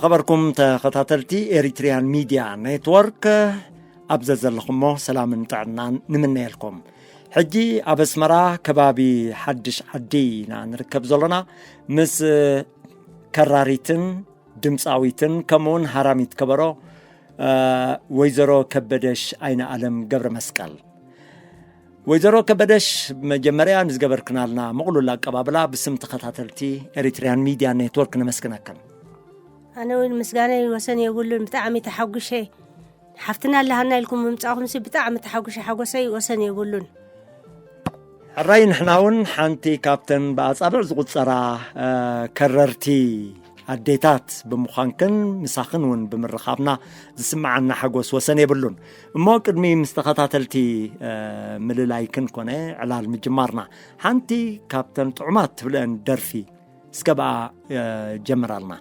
ዝኸበርኩም ተኸታተልቲ ኤሪትሪያን ሚድያ ኔትወርክ፣ ኣብ ዘዘለኹሞ ሰላምን ጥዕናን ንምነየልኩም። ሕጂ ኣብ ኣስመራ ከባቢ ሓድሽ ዓዲ ኢና ንርከብ ዘሎና። ምስ ከራሪትን ድምፃዊትን ከምኡውን ሃራሚት ከበሮ፣ እ፣ ወይዘሮ ከበደሽ ኣይነ ኣለም ገብረ መስቀል። ወይዘሮ ከበደሽ፣ መጀመርያ ንዝገበርክናልና ምቕሉል ኣቀባብላ ብስም ተኸታተልቲ ኤሪትሪያን ሚድያ ኔትወርክ ነመስግነክን። ኣነ እውን ምስጋናይ ወሰን የብሉን፣ ብጣዕሚ ተሓጒሸ። ሓፍትና ኣለሃና ኢልኩም ምምጻእኹምሲ ብጣዕሚ ተሓጒሸ፣ ሓጎሰይ ወሰን የብሉን። ሕራይ፣ ንሕና እውን ሓንቲ ካብተን ብኣጻብዕ ዝቑጸራ፣ እ፣ ከረርቲ ኣዴታት ብምዃንክን ምሳኽን እውን ብምርኻብና ዝስምዓና ሓጎስ ወሰን የብሉን። እሞ ቅድሚ ምስ ተኸታተልቲ፣ እ፣ ምልላይክን ኮነ ዕላል ምጅማርና፣ ሓንቲ ካብተን ጥዑማት ትብልአን ደርፊ እስከ ብኣ፣ እ፣ ጀምራልና።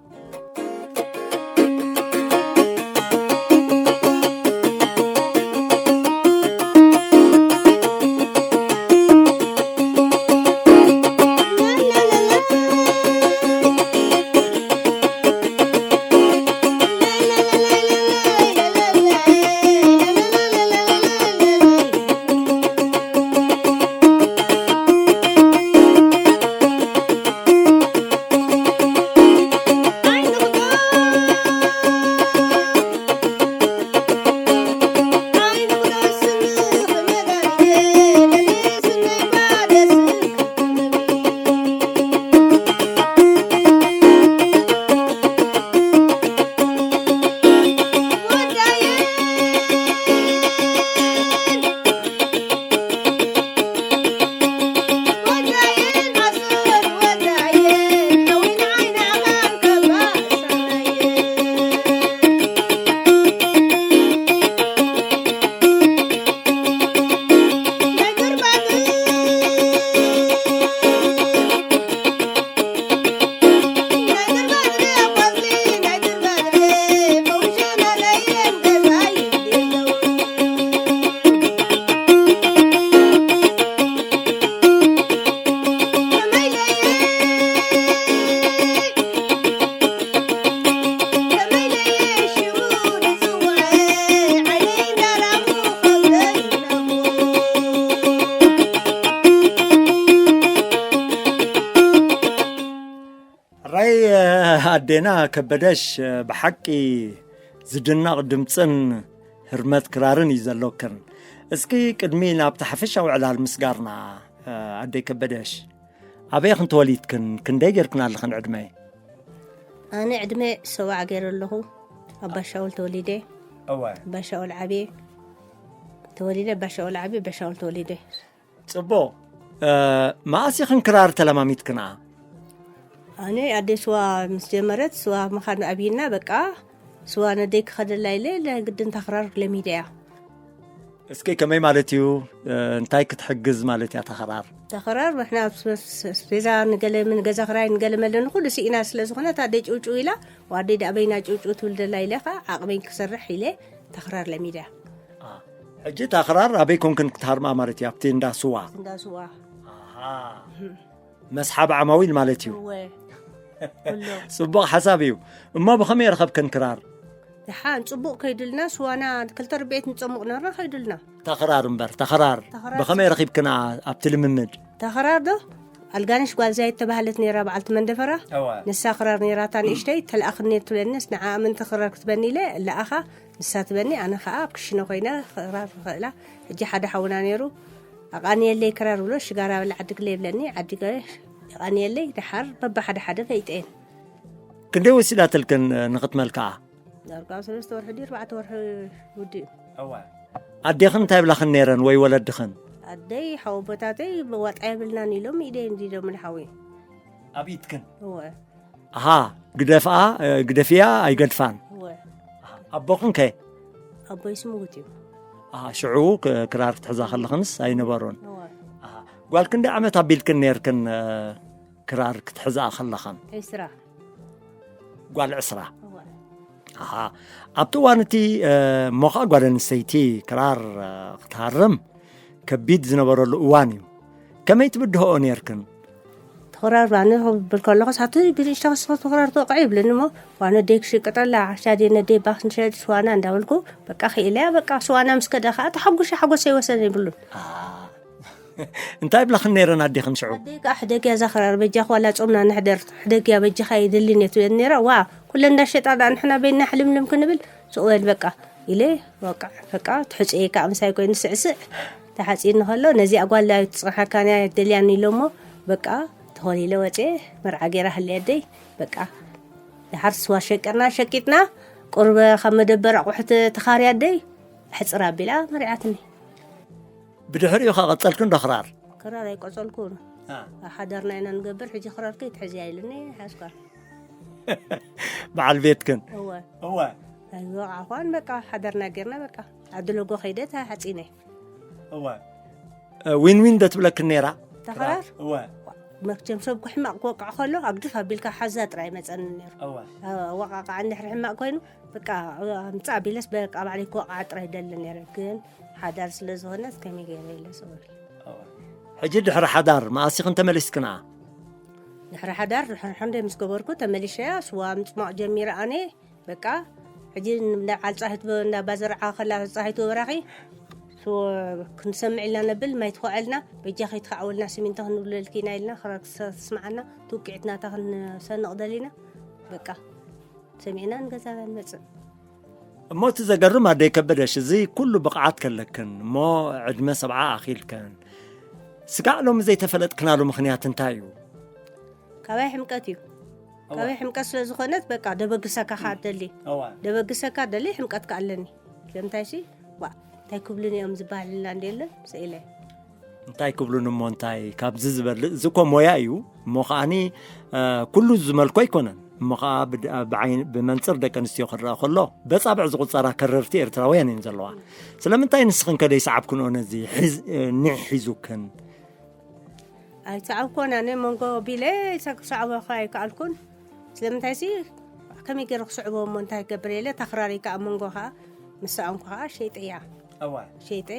ሕራይ፣ ኣዴና ከበደሽ፣ ብሓቂ ዝድነቕ ድምጽን ህርመት ክራርን እዩ ዘሎክን። እስኪ ቅድሚ ናብቲ ሓፈሻዊ ዕላል ምስጋርና፣ ኣደይ ከበደሽ፣ ኣበይ ኢኽን ተወሊድክን? ክንደይ ጌርክን ኣለኽን ዕድመ? ኣነ ዕድመ ሰብዓ ገይረ ኣለኹ። ኣብ ባሻውል ተወሊደ። እወ። ባሻውል ዓብየ ተወሊደ፣ ባሻውል ዓብየ፣ ባሻውል ተወሊደ። ጽቡቕ። እ፣ መኣስ ኢኽን ክራር ተለማሚድክንኣ? ኣነ ኣደ ስዋ ምስ ጀመረት፣ ስዋ ምኻድ ኣብይና፣ በቃ፣ ስዋ ነደይ ክኸደላ ኢለ፣ ግድን እታ ክራር ለሚደያ። እስኪ ከመይ ማለት እዩ? እ፣ እንታይ ክትሕግዝ ማለት እያ እታ ክራር? እታ ክራር፣ ንሕና ኣብ ስ-፣ ስ-፣ ስፔዛ ንገለ ምን ገዛ ክራይ ንገለ መለ ንኹሉ ስኢና ስለ ዝኾነ፣ እታ ኣደይ ጭውጭው ኢላ፣ ወኣደይ ደኣ በይና ጭውጭው ትብል ደላ ኢለ ኸኣ፣ ዓቕመይ ክሰርሕ ኢለ፣ እታ ክራር ለሚደያ። አ፣ ሕጂ እታ ክራር ኣበይ ኮንክን ክትሃርማ ማለት እዩ? ኣብቲ እንዳ ስዋ? እንዳ ስዋ። ኣሃ። መስሓብ ዓማዊል ማለት እዩ። እወ። ኩሎም። ጽቡቕ ሓሳብ እዩ። እሞ ብኸመይ ረኸብከን ክራር? ደሓን ጽቡቕ ከይዱልና፣ ስዋና ክልተ ርብዒት ንጸሙቕ ነርና ከይዱልና። እታ ክራር እምበር፣ እታ ክራር እታ ክራር ብኸመይ ጽቡቕ። ረኺብክና ኣብቲ ልምምድ? እታ ክራር ዶ? ኣልጋነሽ ጓል ዛይድ ተባህለት ነይራ በዓልቲ መንደፈራ። እወ። ንሳ ክራር ነይራታ ንእሽተይ፣ ተለኣኽኒ ትብለኒ፣ ንዓ ምንቲ ክራር ክትበኒ ኢለ፣ ለኣኻ፣ ንሳ ትበኒ፣ ኣነ ኸኣ ኣብ ክሽነ ኮይነ ክራር ክኽእላ። ሕጂ ሓደ ሓውና ነይሩ፣ ኣቓንየለይ ክራር ብሎ፣ ሽጋራ በለ ዓዲ ግለ ይብለኒ፣ ዓዲ ገ-፣ የቓንየለይ፣ ደሓር በብሓደ ሓደ ፈይጠየን። ክንደይ ወሲዳትልክን ንኽትመልክዓ? ዳርጋ ኣብ ሰለስተ ወርሒ ድዩ ኣርባዕተ ወርሒ ውድእ እዩ። እወ። ኣዴኽን እንታይ ይብላኽን ነይረን ወይ ወለድኽን? ኣደይ ሓወቦታተይ ዋጣ የብልናን ኢሎም ኢደይ እንዲዶምን ሓወይ። ኣብ ኢድክን? እወ። ኣሃ፣ ግደፍኣ፣ እ፣ ግደፍያ ኣይገድፋን። እወ። ኣሃ፣ ኣቦኽን ከ? ኣቦይስ ምዉት እዩ። ኣሃ፣ ሽዑ ክ-፣ ክራር ክትሕዛ ከለኽንስ ኣይነበሩን? እወ። ኣሃ፣ ጓል ክንደይ ዓመት ኣቢልክን ነይርክን፣ እ፣ ክራር ክትሕዝኣ ከለኽን? ዕስራ። ጓል ዕስራ? እወ። ኣሃ፣ ኣብቲ እዋን እቲ፣ እ፣ እሞ ኸኣ ጓል ኣንስተይቲ ክራር፣ እ፣ ክትሃርም ከቢድ ዝነበረሉ እዋን እዩ። ከመይ ትብድህኦ ነይርክን? እታ ክራር ባኒ ክብል ከለኹ ሳቱ ብንሽተኸ ስኸቱ ክራር ትወቅዕ ይብልኒ እሞ ዋነ ደይ ክሽቅጠላ ሻዲ ነደይ ባክ ንሸድ ስዋና እንዳበልኩ በቃ ክኢለያ በቃ ስዋና ምስ ከደ ከዓ ተሓጉሸ ሓጎሰ ይወሰን ይብሉን። እንታይ ብላኽን ነይረን ኣዴኽን ሽዑ? ኣደይ ከዓ ሕደግያ እዛ ክራር በጃ ዋላ ጾምና ንሕደር ሕደግያ በጃኻ የድልን እየ ትብለን ነይራ። ዋ ኩለ እንዳሸጣ ደኣ ንሕና በይና ሕልምልም ክንብል ስቕ በል በቃ ኢለ ወቃ በቃ ትሕጽኤ ከዓ ምሳይ ኮይኑ ስዕስዕ ተሓጺኒ ከሎ ነዚኣ ጓል ትጽንሓካን እያ ደልያን ኢሎሞ በቃ ተኾሊለ ወፅኤ መርዓ ገይራ ህለየ ኣደይ በቃ ድሓር ስዋ ሸቅርና ሸቂጥና ቁርበ ካብ መደበር ኣቑሑት ተኻርያ ኣደይ ሕፅር ኣቢላ መሪዓትኒ። ብድሕሪኡ ከቐጸልክን ዶ ክራር? ክራር ኣይቆጸልኩን። ሓዳርና ኢና ንገብር ሕጂ ክራር ከይትሕዝያ ኢሉኒ ሓዝኳ። በዓል ቤትክን እወ እወ ኣይወቃዕኳን በቃ ሓዳርና ጌርና በቃ ዓዲ ሎጎ ከይደ ተሓፂነ። እወ እ፣ ዊን ዊን ዶ ትብለክን ነይራ? ተኸራር እወ መቸም ሰብ ሕማቕ ክወቅዕ ከሎ ኣግድፍ ኣቢልካ ሓዛ ጥራይ መፀኒ ነይሩ። እወ ኣወቃቃዓ እንድሕር ሕማቕ ኮይኑ በቃ ምፃእ ኣቢለስ በቃ ባዕለይ ክወቃዓ ጥራይ ደሊ ነይረ ግን ሓዳር ስለ ዝኾነት ከመይ ገይረ ኢለ ስውር። ሕጂ ድሕሪ ሓዳር መኣሲኽን ተመሊስክንኣ? ድሕሪ ሓዳር ድሕሪ ሕንደ ምስ ገበርኩ ተመሊሸያ ስዋ ምፅማቕ ጀሚረ ኣነ በቃ ሕጂ እንዳ ዓልፃሂት እንዳ ባዘርዓ ከላ ፃሂት ወበራኺ ስወ ክንሰምዕ ኢልና ነብል ማይ ትኾዐልና በጃ ከይትኸዓወልና ሲሚንቶ ክንብለልኪ ኢና ኢልና ክራር ክሰስምዓና ትውቅዒት ናታ ክንሰንቕ ደሊና በቃ ሰሚዕና ንገዛና ንመፅእ። እሞ እቲ ዘገርም ኣደይ ከበደሽ፣ እዚ ኩሉ ብቕዓት ከለክን እሞ ዕድመ ሰብዓ ኣኺልክን፣ ስጋዕ ሎሚ ዘይተፈለጥክናሉ ምኽንያት እንታይ እዩ? ካባይ ሕምቀት እዩ። ካባይ ሕምቀት ስለ ዝኾነት በቃ ደበግሰካ ካ ደሊ እዋ ደበግሰካ ደሊ ሕምቀት ካ ኣለኒ። ስለምንታይ ሲ ዋ እንታይ ክብሉን እዮም ዝበሃልልና እንደ የለን ስኢለ እንታይ ክብሉን እሞ እንታይ ካብዚ ዝበልእ እዚ እኮ ሞያ እዩ እሞ ከዓኒ እ፣ ኩሉ ዝመልኮ ኣይኮነን እሞ ከዓ ብድ- ብዓይን- ብመንፅር ደቂ ኣንስትዮ ክረአ ከሎ በፃብዕ ዝቁፀራ ከረርቲ ኤርትራውያን እየን ዘለዋ ስለምንታይ ንስኽን ከደ ይሰዓብክንኦ ነዚ ሒዝ- እ፣ ኒሕ ሒዙክን ኣይተዓብኮን ኣነ መንጎ ቢለ ክሰዕቦ ኣይከኣልኩን ስለምንታይ ሲ ከመይ ገይረ ክስዕቦ እሞ እንታይ ገብር የለ ታክራሪ ከዓ መንጎ ከዓ ምስ ሰኣንኩ ከዓ ሸይጠያ እዋ ሸይጠ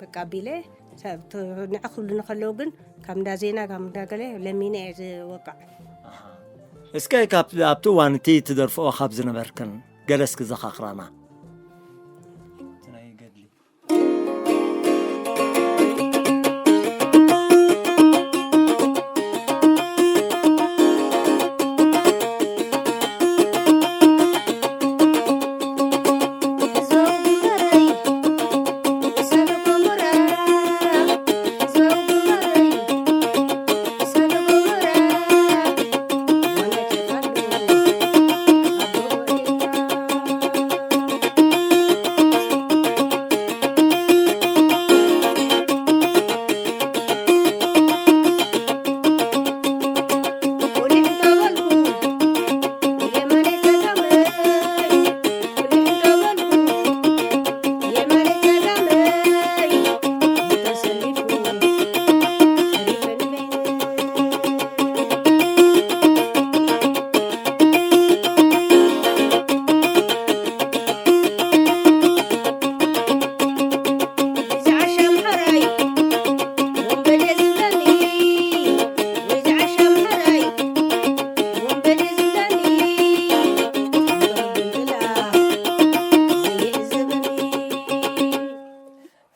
በቃ ቢለ ንዕ ክብሉ ንከለዉ ግን ካብ እንዳ ዜና ካብ እንዳ ገለ ለሚነ እየ ዝወቃዕ እስከ ካብ ኣብቲ እዋን እቲ ትደርፍኦ ካብ ዝነበርክን ገለ እስኪ ዘኻኽራና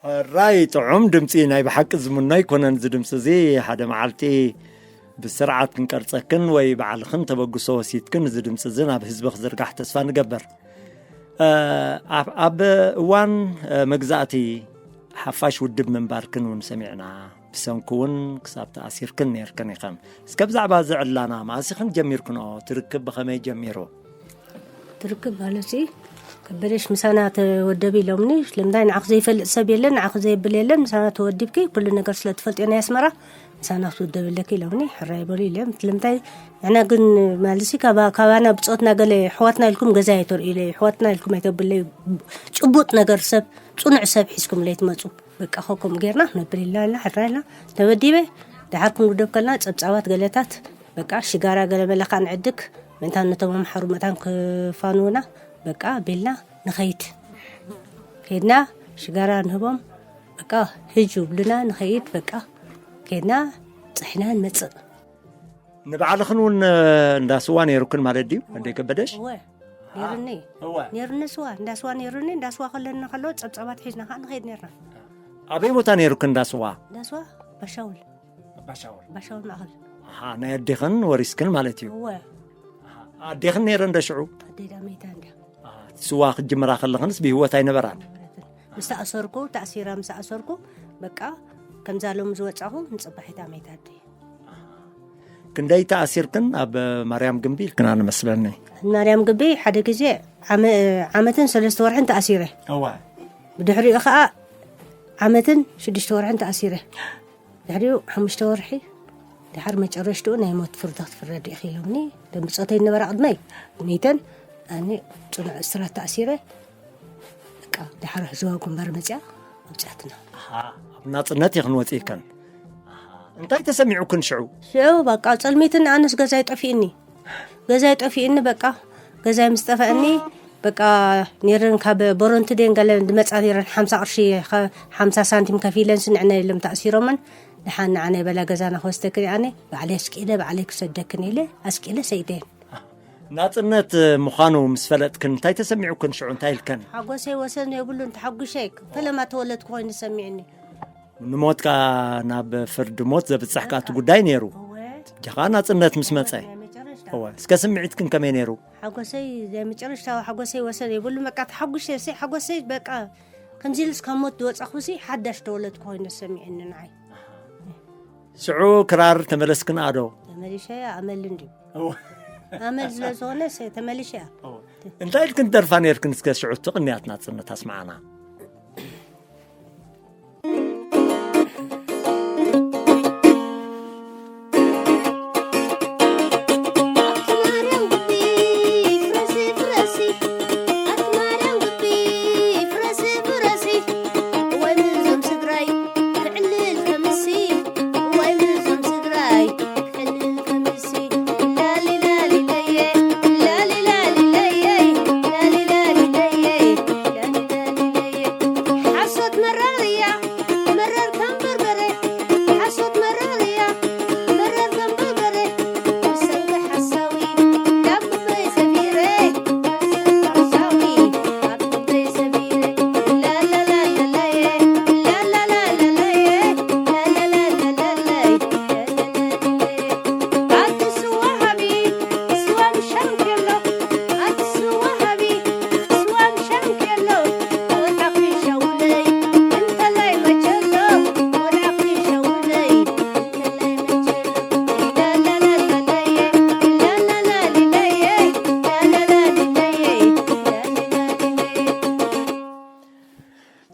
ሕራይ ጥዑም ድምፂ ናይ ብሓቂ ዝምኖ ኣይኮነን እዚ ድምፂ እዚ ሓደ መዓልቲ ብስርዓት ክንቀርፀክን ወይ ባዕልኽን ተበግሶ ወሲድክን እዚ ድምፂ እዚ ናብ ህዝቢ ክዝርጋሕ ተስፋ ንገብር ኣብ እዋን መግዛእቲ ሓፋሽ ውድብ ምንባርክን እውን ሰሚዕና ብሰንኩ እውን ክሳብ ተኣሲርክን ነይርክን ኢኽን እስከ ብዛዕባ እዚ ዕላና መኣሲኽን ጀሚርክንኦ ትርክብ ብኸመይ ጀሚሩ ትርክብ ማለት ከበደሽ ምሳና ተወደቢ ኢሎምኒ ስለምንታይ ንዓኹ ዘይፈልጥ ሰብ የለን ንዓኹ ዘየብል የለን ምሳና ተወዲብኪ ኩሉ ነገር ስለ ትፈልጥዮ ናይ ኣስመራ ምሳና ክትውደቢ ኣለኪ ኢሎምኒ ሕራይ በሉ ኢለ ስለምንታይ ንሕና ግን ማለሲ ካባና ብፆትና ገለ ሕዋትና ኢልኩም ገዛ ኣይተርእዩ ኢለ ሕዋትና ኢልኩም ኣይተብለይ ጭቡጥ ነገር ሰብ ፅኑዕ ሰብ ሒዝኩም ለይትመፁ በቃ ኸ ከምኡ ጌርና ክነብል ኢልና ኢልና ሕራይ ኢልና ተወዲበ ድሓር ክንውደብ ከለና ፀብፃባት ገለታት በቃ ሽጋራ ገለ መለካ ንዕድግ ምእንታን ነቶም ኣምሓሩ መታን ክፋንውና በቃ ቤልና ንኸይድ ከይድና ሽጋራ ንህቦም በቃ ህጅ ውብልና ንኸይድ በቃ ከይድና ፅሕና ንመፅእ ንባዕልኽን እውን እንዳ ስዋ ነይሩክን ማለት ድዩ ኣደይ ከበደሽ? እወ፣ ነይሩኒ። እወ። ነይሩኒ ስዋ፣ እንዳ ስዋ ነይሩኒ። እንዳ ስዋ ከለኒ ከሎ ጸብጻባት ሒዝና ከዓ ንኸይድ ነርና። ኣበይ ቦታ ነይሩክን እንዳ ስዋ? እንዳ ስዋ ባሻውል፣ ባሻውል። ባሻውል ማእኸል። ናይ ኣዴኽን ወሪስክን ማለት እዩ። እወ፣ ኣዴኽን ነይረ እንደ ሽዑ? ኣደይ ዳመይታ እንዳ ስዋ ክትጅምራ ከለኽንስ ብህይወት ኣይነበራን? ምስ ተኣሰርኩ፣ ተኣሲራ ምስ ኣሰርኩ፣ በቃ ከምዛ ሎም ዝወጻኹ ንጽባሒት ኣመይታ ኣደይ። ክንደይ ተኣሲርክን ኣብ ማርያም ግንቢ ኢልክና ንመስለኒ? ማርያም ግቢ ሓደ ግዜ ዓመ- ዓመትን ሰለስተ ወርሕን ተኣሲረ። እዋ። ብድሕሪኡ ከዓ ዓመትን ሽዱሽተ ወርሕን ተኣሲረ። ድሕሪኡ ሓሙሽተ ወርሒ ድሓር መጨረሽትኡ ናይ ሞት ፍርዲ ክትፍረድ ኢኺ ኢሎምኒ። ደምብፆተይ ነበራ ቅድመይ ሚተን ኣነ ፅኑዕ እስራት ተኣሲረ። በቃ ድሓር ሕዝባዊ ግንባር መፅያ ኣብፅኣትና። ኣብ ናፅነት ኢኽን ወፂእከን እንታይ ተሰሚዑክን ሽዑ? ሽዑ በቃ ፀልሚትን ኣነስ ገዛይ ጠፊእኒ። ገዛይ ጠፊእኒ በቃ ገዛይ ምስ ጠፈእኒ በቃ ነረን ካብ ቦሮንት ደን ገለ ዝመፃ ነረን ሓምሳ ቅርሺ ከ- ሓምሳ ሳንቲም ከፊለን ስንዕነ ኢሎም ተኣሲሮመን። ድሓን ንዓነ በላ ገዛና ክወስደክን ኣነ ባዕለይ ኣስቂለ ባዕለይ ክሰደክን ኢለ ኣስቂለ ሰይደን። ናፅነት ምዃኑ ምስ ፈለጥክን እንታይ ተሰሚዑክን ሽዑ እንታይ ኢልከን? ሓጎሰይ ወሰን የብሉን። ተሓጉሸ ፈለማ ተወለድኩ ኮይኑ ዝሰሚዕኒ። ንሞት ከኣ ናብ ፍርዲ ሞት ዘብፅሕ ከኣ እቲ ጉዳይ ነይሩ። እወ ጃኻ ናፅነት ምስ መፀ ናይ መጨረሽታ እወ እስከ ስምዒትክን ከመይ ነይሩ? ሓጎሰይ ናይ መጨረሽታ ሓጎሰይ ወሰን የብሉን። በቃ ተሓጉሸ ሲ ሓጎሰይ በቃ ከምዚ ኢልስ ካብ ሞት ዝወፃኹ ሲ ሓዳሽ ተወለድኩ ኮይኑ ዝሰሚዕኒ ንዓይ። ሽዑ ክራር ተመለስክን ኣዶ? ተመሊሸ ኣመል እንድዩ ኣመል ስለ ዝኾነ ስ- ተመሊሸ እያ። እንታይ ኢልክን ደርፋ ነርክን እስከ ሽዑ ትቕንያት ናፅነት ኣስማዓና?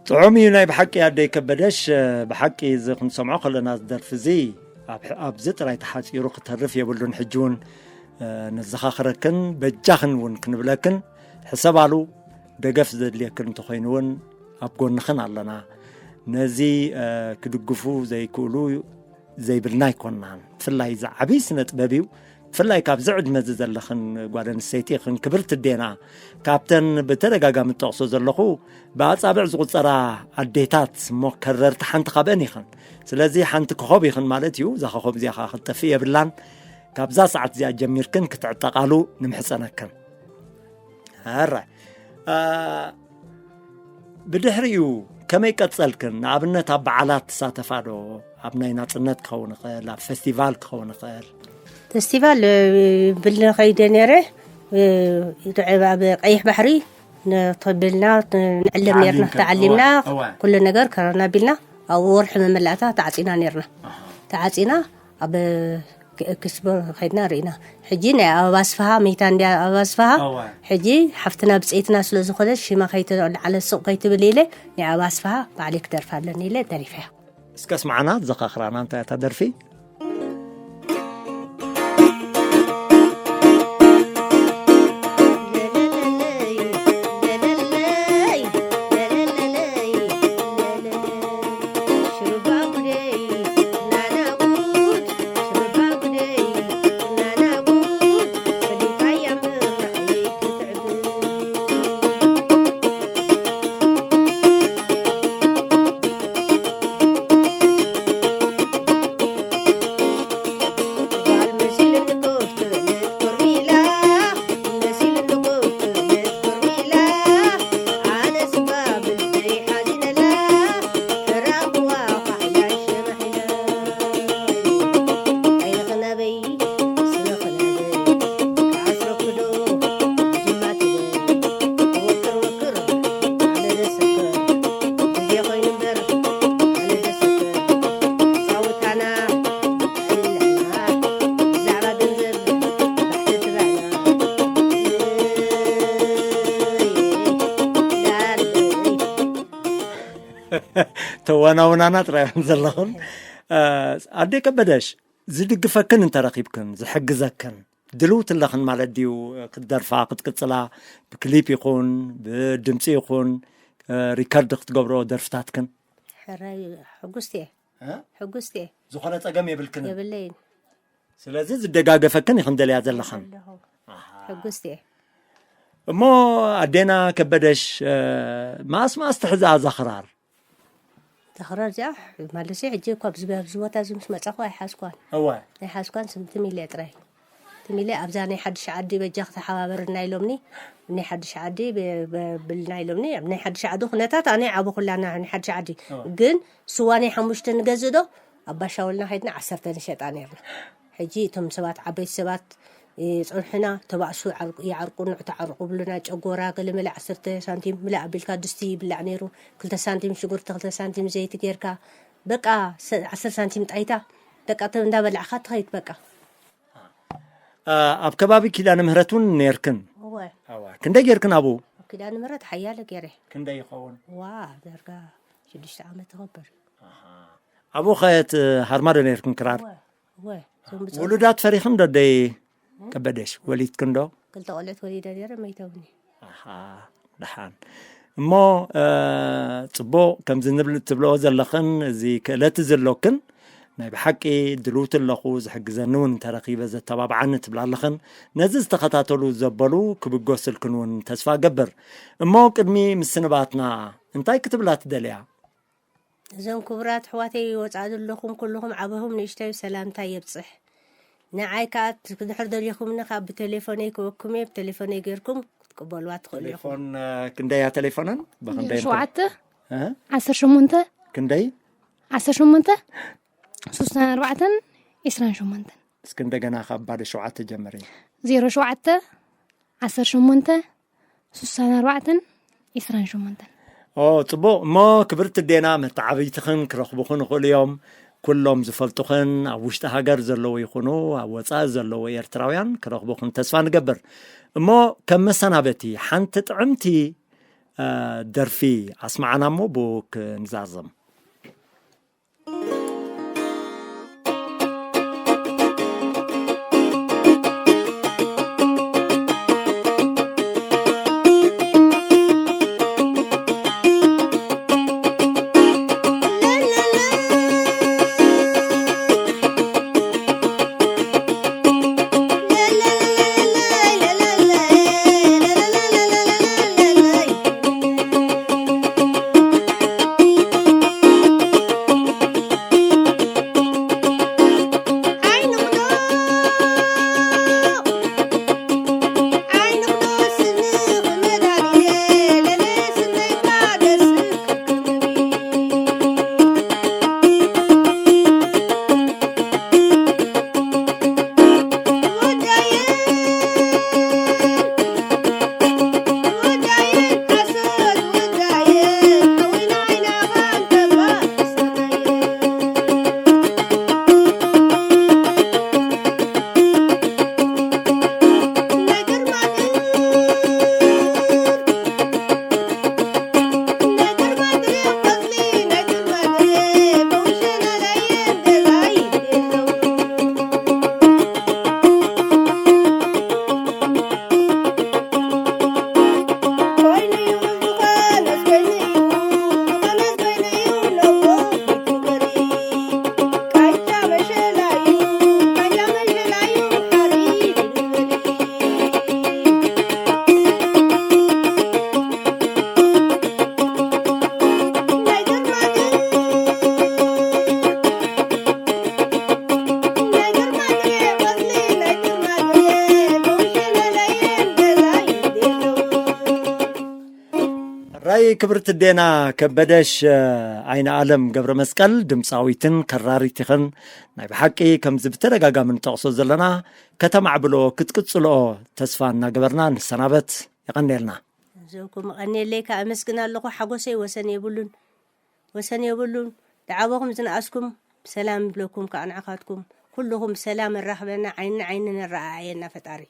ጥዑም እዩ ናይ ብሓቂ ኣደይ ከበደሽ። ብሓቂ እዚ ክንሰምዖ ከለና ዝደርፊ እዚ ኣብዚ ጥራይ ተሓፂሩ ክተርፍ የብሉን። ሕጂ እውን ነዘኻኽረክን በጃኽን እውን ክንብለክን ሕሰባሉ። ደገፍ ዘድልየክን እንተኾይኑ እውን ኣብ ጎንኽን ኣለና። ነዚ ክድግፉ ዘይክእሉ ዘይብልና ኣይኮንናን። ብፍላይ እዚ ዓብዪ ስነ ጥበብ እዩ። ብፍላይ ካብዚ ዕድመ እዚ ዘለኽን ጓል ኣንስተይቲ ኢኽን ክብርቲ ኣዴና፣ ካብተን ብተደጋጋሚ እጠቕሶ ዘለኹ ብኣጻብዕ ዝቑጸራ ኣዴታት እሞ ከረርቲ ሓንቲ ካብአን ኢኽን። ስለዚ ሓንቲ ኮኾብ ኢኽን ማለት እዩ። እዛ ኮኾብ እዚኣ ከዓ ክትጠፍእ የብላን። ካብዛ ሰዓት እዚኣ ጀሚርክን ክትዕጠቓሉ ንምሕጸነክን። ኣራይ ብድሕሪኡ ከመይ ቀጸልክን? ንኣብነት ኣብ በዓላት ትሳተፋ ዶ? ኣብ ናይ ናጽነት ክኸውን ይኽእል፣ ኣብ ፈስቲቫል ክኸውን ይኽእል። ፈስቲቫል ብል ከይደ ነረ ኣብ ቀይሕ ባሕሪ ተብልና ንዕለም ነርና ተዓሊምና ኩሉ ነገር ከረና ቢልና ኣብ ወርሒ መመላእታ ተዓፂና ነርና። ተዓፂና ኣብ ክስቦ ከይድና ርኢና። ሕጂ ናይ ኣበባ ስፍሃ መይታ እንድያ ኣበባ ስፍሃ። ሕጂ ሓፍትና ብፀይትና ስለ ዝኾነት ሽማ ከይተለዓለ ስቕ ከይትብል ኢለ ናይ ኣበባ ስፍሃ ባዕለይ ክደርፋ ኣለኒ ኢለ ደሪፈያ። እስከ ኣስምዓና ዘኻኽራና እንታይ እታ ደርፊ? ተዋናውናና ጥራይ እዮም ዘለኹን። ኣዴ ከበደሽ፣ ዝድግፈክን እንተረኺብክን ዝሕግዘክን ድልውቲ ኣለኽን ማለት ድዩ? ክትደርፋ ክትቅጽላ፣ ብክሊፕ ይኹን ብድምፂ ይኹን ሪከርድ ክትገብሮ ደርፍታትክን? ሕራይ፣ ሕጉስቲ እየ። ሕጉስቲ እየ። ዝኾነ ጸገም የብልክን? የብለይን። ስለዚ ዝደጋገፈክን ኢኽን ደልያ ዘለኽን? ኣለኹ። ሕጉስቲ እየ። እሞ ኣዴና ከበደሽ፣ መኣስ መኣስ ትሕዝኣ እዛ ክራር? ተኽረር እዚኣ ማለት ሕጂ እኳ ኣብዚ ኣብዚ ቦታ እዚ ምስ መጻኹ ኣይሓዝኳን። እወ። ኣይሓዝኳን፣ ስም ትም ኢለ ጥራይ። ትም ኢለ ኣብዛ ናይ ሓድሽ ዓዲ በጃ ክተሓባበርና ኢሎምኒ። ናይ ሓድሽ ዓዲ ብ- ብ- ብልና ኢሎምኒ። ኣብ ናይ ሓድሽ ዓዲ ኩነታት ኣነ ዓበኹላና ናይ ሓድሽ ዓዲ። እወ። ግን ስዋ ናይ ሓሙሽተ ንገዝእ ዶ? ኣብ ባሻወልና ከይድና ዓሰርተ ንሸጣ ነርና። ሕጂ እቶም ሰባት ዓበይቲ ሰባት ይጸንሑና፣ ተባእሱ ይዓርቁ፣ ይዓርቁ፣ ንዑ ተዓርቁ ብሉና፣ ጨጎራ ገለ መለ ዓሰርተ ሳንቲም ምልእ ኣቢልካ ድስቲ ይብላዕ ነይሩ። ክልተ ሳንቲም ሽጉርቲ፣ ክልተ ሳንቲም ዘይቲ ጌርካ፣ በቃ፣ ሰ-፣ ዓሰርተ ሳንቲም ጣይታ፣ በቃ፣ ተ-፣ እንዳበላዕካ ትኸይድ፣ በቃ። ኣብ ከባቢ ኪዳነ ምህረት እውን ነርክን? እወ። እወ። ክንደይ ጌርክን ኣብኡ? ኣብ ኪዳነ ምህረት ሓያለ ገይረ። ክንደይ ይኸውን? ዋ፣ ዳርጋ ሽዱሽተ ዓመት ትኸብር። ኣሃ። ኣብኡ ኸየት ሃርማዶ ነርክን ክራር? እወ፣ እወ። እዞም ብጾት ውሉዳት ፈሪኽን ዶ ደይ ከበደሽ? ወሊድክን ዶ? ክልተ ቆልዑት ወሊደ ነይረ፣ መይተውኒ። ኣሃ፣ ደሓን። እሞ፣ እ፣ ጽቡቕ፣ ከምዚ ንብል ትብልኦ ዘለኽን፣ እዚ ክእለት ዘለክን፣ ናይ ብሓቂ ድልውቲ ኣለኹ፣ ዝሕግዘኒ እውን እንተረኺበ ዘተባብዓኒ ትብላ ኣለኽን። ነዚ ዝተኸታተሉ ዘበሉ ክብገሱልክን እውን ተስፋ እገብር። እሞ ቅድሚ ምስንባትና እንታይ ክትብላ ትደልያ? እዞም ክቡራት ኣሕዋተይ ወጻኢ ዘለኹም ኩልኹም ዓበኹም ንእሽተይ ሰላምታ የብጽሕ። ንዓይ ከኣ ት-፣ ድሕር ደሊኹምኒ ከኣ ብቴሌፎነይ ክወኩም እየ፣ ብቴሌፎነይ ጌርኩም ክትቅበልዋ ትኽእሉ ኢኹም። ቴሌፎን፣ እ፣ ክንደያ ቴሌፎነን? ብኽንደይ ሸውዓተ፣ እ? ዓሰርተ ሸሞንተ፣ ክንደይ? ዓሰርተ ሸሞንተ፣ ሱሳን ኣርባዕተን፣ ዒስራን ሸሞንተን። እስኪ እንደገና ካብ ባዶ ሸውዓተ ጀምሪ። ዜሮ ሸውዓተ፣ ዓሰርተ ሸሞንተ፣ ሱሳን ኣርባዕተን፣ ዒስራን ሸሞንተን። ኦ፣ ጽቡቕ። እሞ ክብርቲ ዴና መተዓብይትኽን ክረኽቡኽን ይኽእሉ እዮም። ኩሎም ዝፈልጡኽን ኣብ ውሽጢ ሃገር ዘለዉ ይኹኑ ኣብ ወጻኢ ዘለዉ ኤርትራውያን ክረኽቡኽን ተስፋ ንገብር። እሞ ከም መሰናበቲ ሓንቲ ጥዕምቲ፣ እ፣ ደርፊ ኣስማዓና እሞ ብኡ ክንዛዘም። ራይ ክብርቲ ዴና ከበደሽ፣ እ፣ ኣይነ ኣለም ገብረ መስቀል ድምፃዊትን ከራሪት ኢኽን። ናይ ብሓቂ ከምዚ ብተደጋጋሚ ንጠቕሶ ዘለና ከተማዕብሎ ክትቅጽልኦ ተስፋ እናገበርና ንሰናበት። የቐንየልና። ዘውኩም ቀንየለይ ከኣ ኣመስግን ኣለኹ። ሓጎሰይ ወሰን የብሉን፣ ወሰን የብሉን። ደዓበኹም ዝነኣስኩም ብሰላም ይብለኩም ከኣ ንዓኻትኩም። ኩልኹም ብሰላም ኣራኽበና፣ ዓይኒ ዓይኒ ነረኣኣየና ፈጣሪ።